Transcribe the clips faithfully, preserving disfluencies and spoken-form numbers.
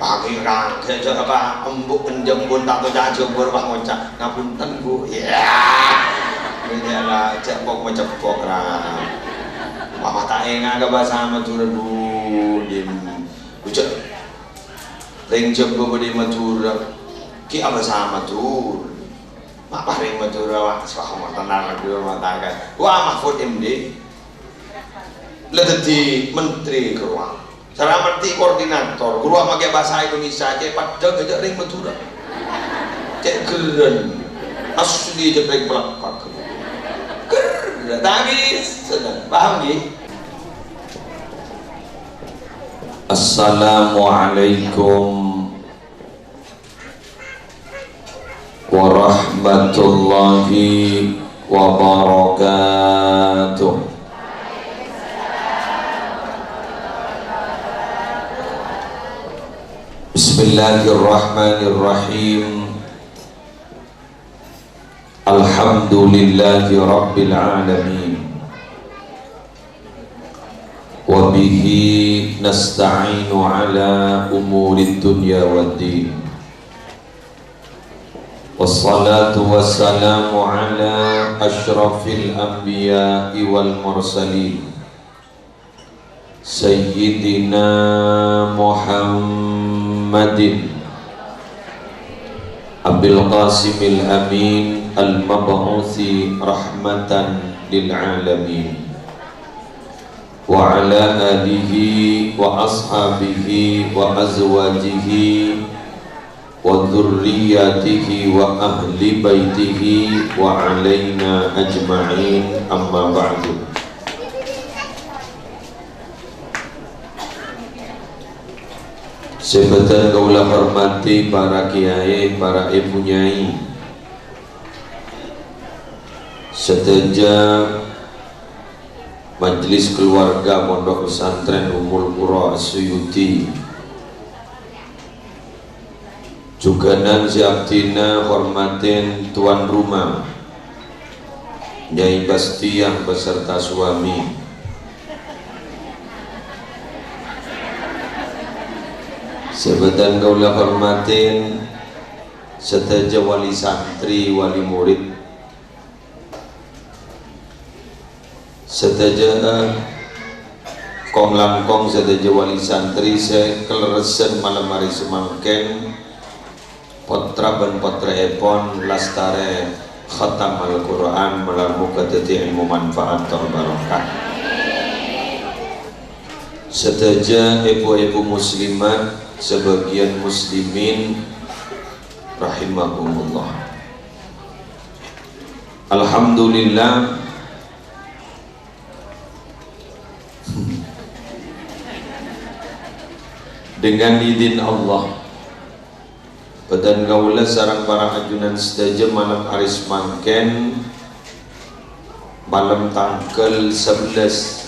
Kakè, kakè, jhâ' apa, embu' enjembun tato cajembur, wah, ngoca', "Ngapunten, Bu." Yâ. Ini ala, cèpok maceppok, ra. Wah, ta' enga' ka bhâsa Madhurâ, Bu. Dim. Ucap. Rèng Jhâbâ bâdâ Madhurâ. Ki' abhâsa Madhurâ. Ma' parèng Madhurâ, wah, sah, ma' tenang, Madhurâ, ma' takan. Wah, Mahfud M D. La dhâddhi menteri ghâruwa. Sara menteri koordinator, ghâruwa makè bhâsa Indonesia, cè' paddhâng jhâ' rèng Madhurâ. Cè' ghârân. Asli jhâ' rèng Palèbak. Ghârân. Tapi, seneng. Paham, ghi? Assalamualaikum warahmatullahi wabarakatuh. Bismillahirrahmanirrahim. Alhamdulillahi rabbil alamin. Wa bihi nasta'inu ala umurid dunya waddin. Wassalatu wassalamu ala asyrafil anbiya'i wal mursalin, Sayyidina Muhammadin Abil Qasimil Amin al-mab'usi rahmatan lil alamin, wa ala alihi wa ashabihi wa azwajihi wa dzurriyyatihi wa ahli baitihi wa alaina ajma'in, amma ba'du. Sè bâdhân kaulâ hormatè para kèyaè, para èbhu nyai, sadhâjâ majelis keluarga Pondok Pesantren Ummul Qura As-Suyuti. Jhughân sè abdhina hormatè tuan rumah, Nyai Bastian beserta suami. Sè bâdhân kaulâ hormatè sadhâjâ wali santri, wali murid. Sadhâjâ, eh, kong-langkong sadhâjâ wali santri sè kalerressan malem arè samangkèn, pottra bân pottrèèpon lastarè khatam Al-Qur'an, malar moghâ dhâddhi èlmo manfaat tor barokah. Sadhâjâ èbhu-èbhu muslimat, sabâgiyân muslimin rahimakumullah. Alhamdulillah, dengan izin Allah, bâdhân kaulâ sareng para ajunan sadhâjâ malem arè samangkèn, malem tangghâl sabellâs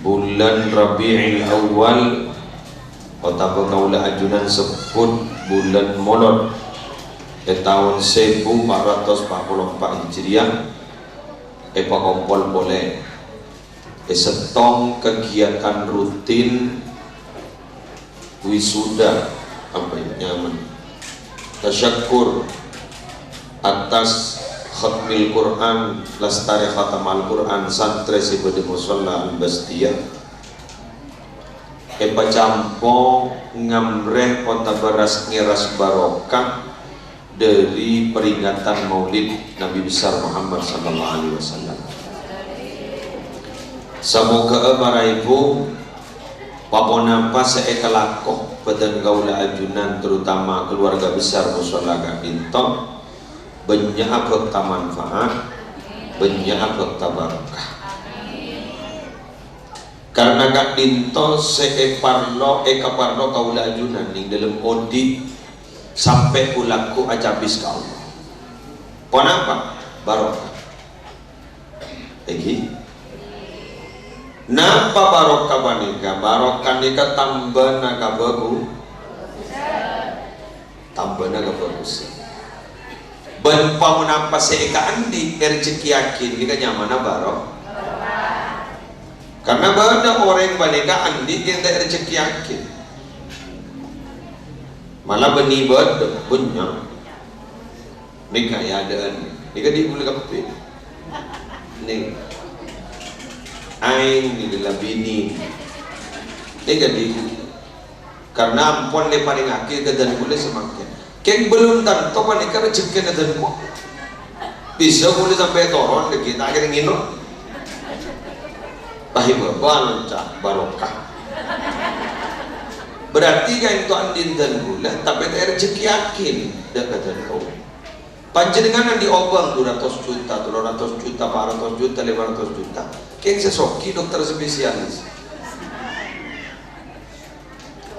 bulân Rabiul Awal, otabâ kaulâ ajunan sebbhut bulân Molod è taon sèbu empa' ratos empa' polo empa' Hijriyah, èpakompol polè è sèttong kegiatan rutin wisuda, apa ya, nyamana, tasyakkur atas khatmil Qur'an, lastarè khatam Al-Qur'an santrè sè bâdâ Musholla Al-Bastiyah. Èpacampo ngamrè otabâ ras-ngèras barokah dâri peringatan Maulid Nabi Besar Muhammad sallallahu alaihi wasallam. Samoghâ'â para èbhu, pa-ponapa sè èkalako bâdhân kaulâ ajunan, terutama keluarga besar Musholla ka'dinto, bânnya'a bhâkta manfaat, bânnya'a bhâkta barokah. Karna ka'dinto sè èparlo, èkaparlo kaulâ ajunan neng dâlem odi' sampè' ghulâ ghu acabis ka Allah. Ponapa? Barokah. Èngghi? Napa barokah panèka? Barokah nèka tambâna kabhâghu-, tambâna kabhâghusân. Bân pa-ponapa sè èkaandi' èrejhekkèyaghi nèka nyamana baro-, karna bâdâ orèng panèka andi' ghi' ta' èrejhekkèyaghi. Mala bânnè bâdâ, bânnya'. Nèka ya adâ'ân. Nèka di' bulâ kabbhi. Nèng. Aèng nèka la binè. Nèka di'. Karna ampon lè parèngaghi ka dân bulâ samangkèn. Kèng bellum tanto panèka rejhekkèna dân bulâ. Bisa bulâ sampè' toron, lagi ta' kèra ngènom. Tahi bâbâ lancar, barokah. Berarti kaènto andi'na dân bulâ, tapè ta' èrejhekkèyaghi dâ' ka dân bulâ. Panjhennengngan andi' obâng du ratos juta, tello ratos juta, pa' ratos juta, lèma ratos juta. Kèng sè soghi dokter spesialis.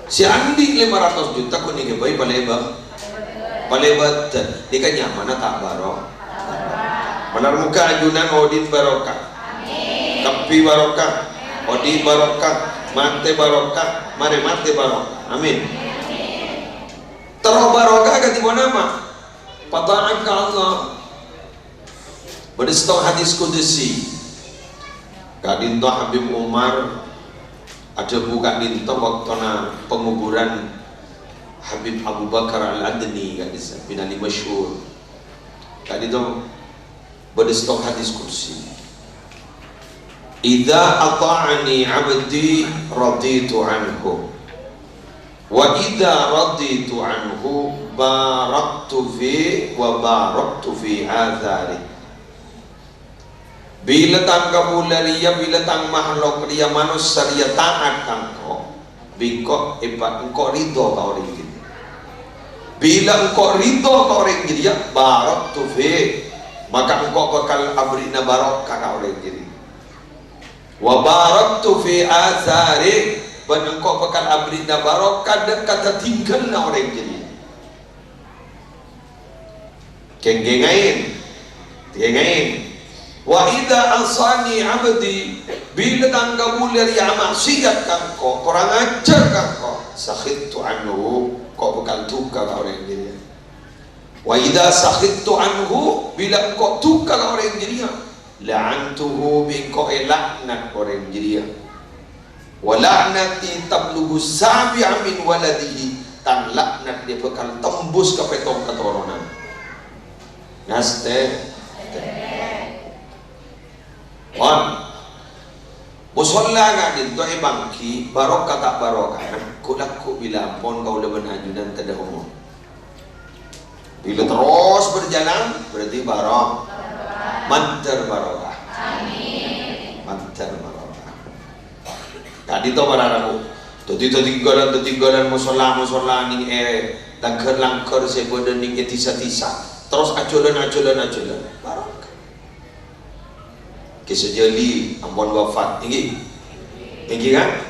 Sè andi' lèma ratos juta kok nèka bhâi palèbâ-, palèbâdhân. Nèka nyamana ta' baro-, malar moghâ ajunan odi' barokah. Kabbhi barokah. Odi' barokah. Matè barokah. Marè matè barokah. Amin. Terro barokah kadhi ponapa? Pata'at ka Allah. Bâdâ sèttong hadis qudsi. Ka'dinto Habib Umar adhâbu ka'dinto bâktona pangoburan Habib Abu Bakar Al-Adni ka'dissa, bin Ali Masyhur. Ka'dinto bâdâ sèttong hadis qudsi. "Idza ata'ani 'abdi raditu anhu. Wa idza raditu anhu baraktu fi wa baraktu fi atsari." Bilâ tang kabulâ rèya, bilâ tang mahlok rèya, manossa rèya ta'at ka engko', bi' engko' èpa-, engko' ridho ka orèng jârèya. Bilâ engko' ridho ka orèng jârèya, baraktu fi, maka engko' bhâkal abherri'na barokah ka orèng jârèya. "Wa baraktu fi atsari," bân engko' bhâkal abherri'na barokah dâ' ka tatinggalna orèng jârèya. Kèng-kèngèn, kèngèn. "Wa idza 'asani 'abdi," bilâ tang kabulâ rèya maksiat ka engko', korang ajhâr ka engko', "sakhittu anhu," engko' bhâkal duka ka orèng jârèya. "Wa idza sakhittu anhu," bilâ engko' duka ka orèng jârèya, "la'antuhu," bi' engko' èlaknat orèng jârèya. "Wa la'nati tablughu sabi'a min waladihi," tang laknat rèya bhâkal tembus ka pèttong katoronan. Ngaste. Pon. Mosolla ka'dinto èbânggi, barokah ta' barokah? Ghu-lagghu bilâ ampon kaulâ bân ajunan tadâ' omor. Bilâ terros berjalan, berarti baro-, mandhâr barokah. Mandhâr barokah. Ka'dinto para rabu. Dhâddhi, dhâddhi tinggalan, dhâddhi tinggalan mosolla, mosolla nèng è langghâr-langghâr sè bâdâ nèng è dhisa-dhisa. Terros ajhâlân, ajhâlân, ajhâlân. Barokah. Kè Sajali ampon wafat, èngghi? Èngghi, kan?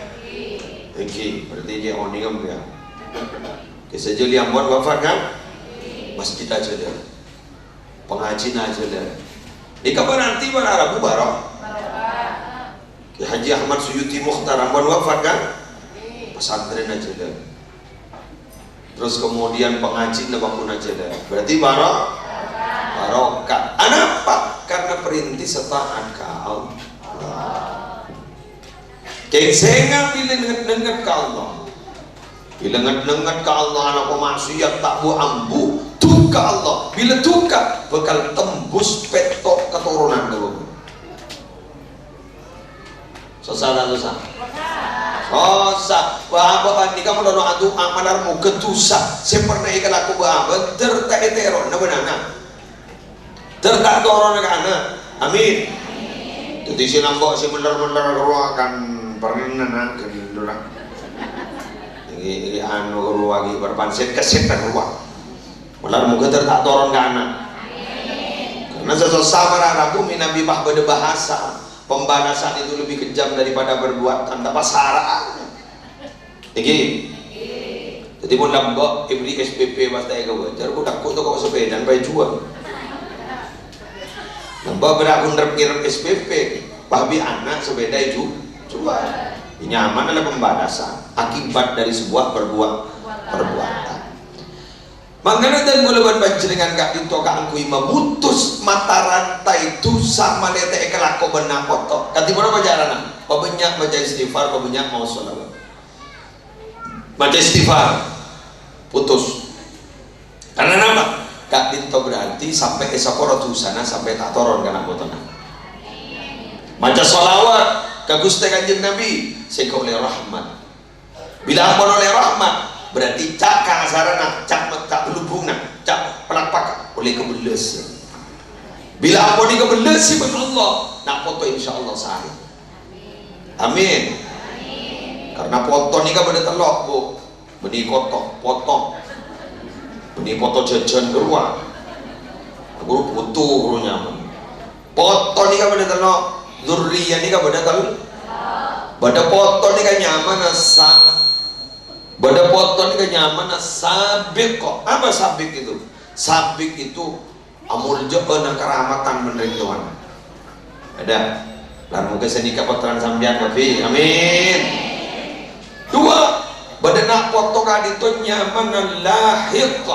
Èngghi, berarti èngghi onèng, ya. Kè Sajali ampon wafat, kan? Masjid ajhâlân. Pangajhiyân ajhâlân. Nèka berarti para rabu baro-, Kè Haji Ahmad Suyuti Mukhtar ampon wafat, kan? Pesantren ajhâlân. Terros kemudian pangajhiyânna bhâkto ajhâlân. Berarti baro-, barokah. Anapa? Karna perintis sè ta'at ka Allah. Kèng sènga' bilâ nengnget-nengnget ka Allah. Bilâ nengnget-nengnget ka Allah, alako maksiat ta' bu-ambu, duka Allah. Bilâ duka, bhâkal tembus pèttong katoronan ka bâbâ. Sossa ta' sossa? Sossa. Wah, Bapak nèka mon ana' adu'a malar moghâ dhusa sè pernah èkalako bâbâ, dâr ta' ètèrona bân ana'. Dâr ta' torona ka ana'. Amin. Dhâddhi sè nambo' sè mendher-mendher rowa kan pernah na' gendora. Ini, ini anu rowa ghi' berpan set-keset rowa. Malar moghâ dâr ta' toron ka ana'. Karna sè sossa para rabu mènabi pas bâdâ bahasa. Pembalasan itu lebih kejam daripada perbuatan. Tapasara'an. Èngghi? Dhâddhi, mon lambâ' èbherri' S P P pas ta' èkabâjâr, ko' tako' toko sepèdaan bhâi juwâl. Lambâ' bârâ' ko' ngerrep-ngerrep S P P, pas bi' ana' sepèda èju-, juwâl. Nyaman la pembalasan akibat dari sebuah perbuat-, perbuatan. Mangkana dân kaulâ bân panjhennengngan ka'dinto kaangghuy mamutus mata rantai dhusa malè ta' èkalako bân na' poto. Kadhi ponapa carana? Pabânnya' maca istighfar, pabânnya' maos shalawat. Maca istighfar. Putus. Karena napa? Ka'dinto berarti sampè' èsapora dhusana sampè' ta' toron ka na' potona. Maca shalawat ka Ghustè Kanjeng Nabi, sè èkaollè rahmat. Bilâ ampon ollè rahmat, berarti ca' kasaranna, ca', ca' bellubungnga, ca' palakpakka, ollè kabellâs. Bilâ ampon èkabellâsi bân Allah, na' poto insyaallah saè. Amin. Karena poto nèka bâdâ tello', Bu. Bânnè koto, poto. Bânnè poto jhâjhân ghâruwa. Ghuru butuh ghuru nyaman. Poto nèka bâdâ tello', dzurriyah nèka bâdâ tel-, bâdâ poto nèka nyamana sa-, bâdâ poto nèka nyamana sabiq. Apa sabiq itu? Sabiq itu amoljâ'ân, akaramatan bân rèng towana. Ada. Lan moghâ sanèka pottrana sampèyan kabbhi. Amin. Dua, bâdâ na' poto ka'dinto nyamana lahiq.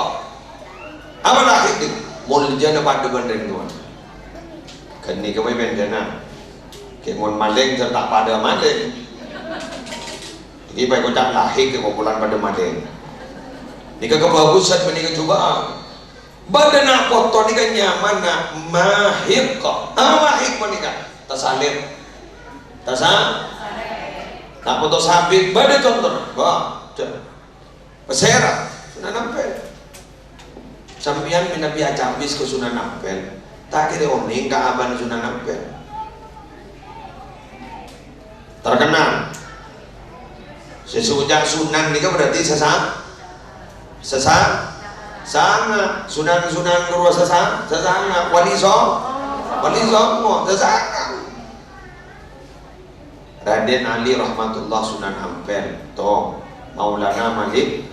Apa lahiq itu? Moljâna padâ bân rèng towana. Ghânèka bhâi bhândhâna. Kè mon malèng jhâ' ta' padâ malèng. Nèka bhâi koca' lahiq, kè popolan padâ malèng. Nèka kabhâghusân panèka jhubâ'ân. Bâdâ na' poto nèka nyamana mahiq. Ah, mahiq panèka. Tasalèt. Tasa-, na' poto sabiq. Bâdâ contona. Wah, jhâ-, pasèra. Sunan Ampel. Sampèyan mènabi acabis ka Sunan Ampel, ta' kèra onèng ka abâna Sunan Ampel. Terkenal. Sè soca' Sunan nèka berarti sesa-, sesa-, sanga. Sunan-sunan ghâruwa sesa-, sesanga. Wali So-, Wali Songo, sesanga. Raden Ali Rahmatullah Sunan Ampel, to, Maulana Malik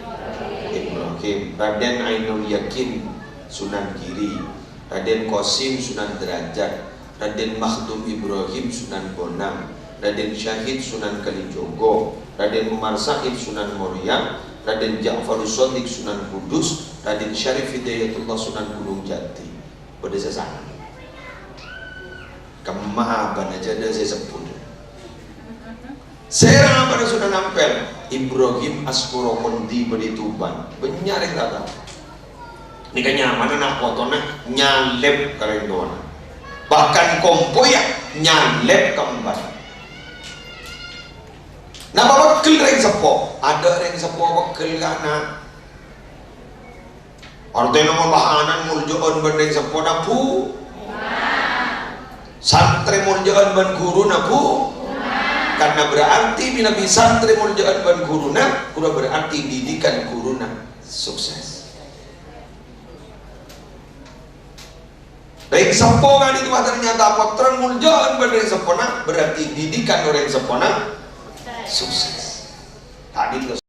Ibrahim, Raden Ainul Yakin Sunan Giri, Raden Qasim Sunan Derajat, Raden Makhdum Ibrahim Sunan Bonang, Raden Syahid Sunan Kalijogo, Raden Umar Said Sunan Muria, Raden Ja'farus Shadiq Sunan Kudus, Raden Syarif Hidayatullah Sunan Gunung Jati. Bâdâ sesanga. Kemma abâna jhâ' dâ' sè sebbhut. Sèra abâna Sunan Ampel, Ibrahim Askoro Kondi bâdâ è Tuban. Bânnya' rèng ta' tao. Nèka nyamana na' potona nyalèp ka rèng towana. Bahkan kompoyya nyalèp ka emban. Napa pegghel rèng seppo? Adâ' rèng seppo pegghel ka ana'. Artèna mon bâ' ana' moljâ'ân bân rèng seppona, Bu. Santrè moljâ'ân bân ghuruna, Bu. Karena berarti mènabi santrè moljâ'ân bân ghuruna, ghuru berarti didikan ghuruna sukses. Rèng seppo ka'dinto ternyata pottrana moljâ'ân bân rèng seppona, berarti didikan orèng seppona sukses. Ka'dinto